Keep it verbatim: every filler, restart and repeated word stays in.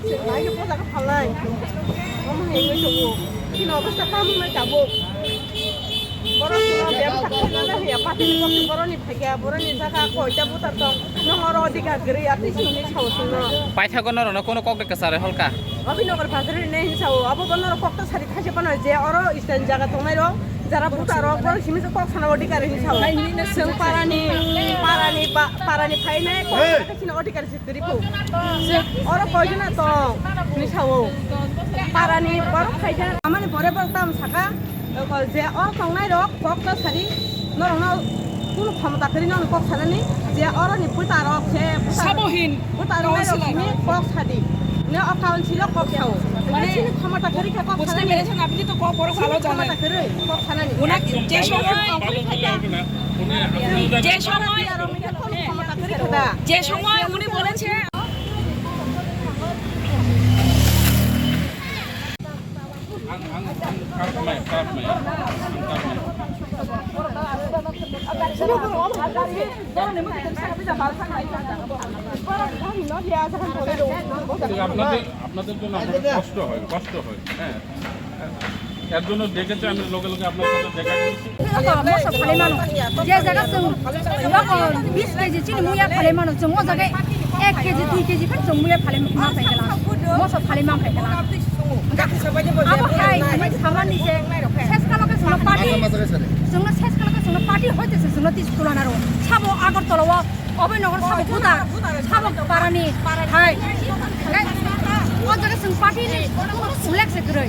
Naikhe poja khe phalnai. Omo hai wngwi tongo. Chini obostha tamo wngnai tabuk. Borok chwngno bebsa khainani hoya, party ni borok borokni phaikha, borokni jaga koita butar tong. Nong oro odhikar kwrwi, atwi chwngni sao chwngno. Paithago norokno kono kok de kwcharwi holka? Abhinagar Bazar ni hinwi sao, abo bo norok kok ta sari thaise phano je oro stand jaga tongnai rok, jara butar rok, borok simi se kok sana odhikar hinwi sao. Chwng parani, parani ba, parani phainai kok sana khe chini odhikar Ripu. Oro koijona tong, ni sao. Parani borok khaija. Amani pore borok tam saka, je oro tongnai rok kok ta sari, norokno kunu khomota kwrwi nang kok sanani, je oro ni buta rok se buta Sabo hin. Buta rok nai rok Councillor. Ni kok sadi. Ne o council o kok sao. Mane, chini khomota kwrwi khe kok buste sanani. Mere chana, apni to kok borok Chini bhalo jane. Khomota kwrwi kok sanani. Onak je সময়, যে সময়, যে সময় উনি বলেছে, আপনাদের, আপনাদের জন্য আমাদের কষ্ট হয়, কষ্ট হয়, হ্যাঁ। এর জন্য ডেকেছে, আমি লগে লগে আপনার সাথে দেখা করছি। Moso phalai mano. Je jaga chwng, abo বিশ KG chini muya phalai mano. Chwng o jaga এক কেজি, দুই KG phan chwng muya phalai ma phalai kala. Moso phalai ma phalai kala. Abo hai, hai samani je. Ses kalo ke chwngno party. Chwngno ses kalo ke chwngno party hoite se chwngno tis tulana ro. Sabo Agartala o Abhinagar sabo buta, sabo parani, hai. O jaga chwng party ni flex se kwrwi.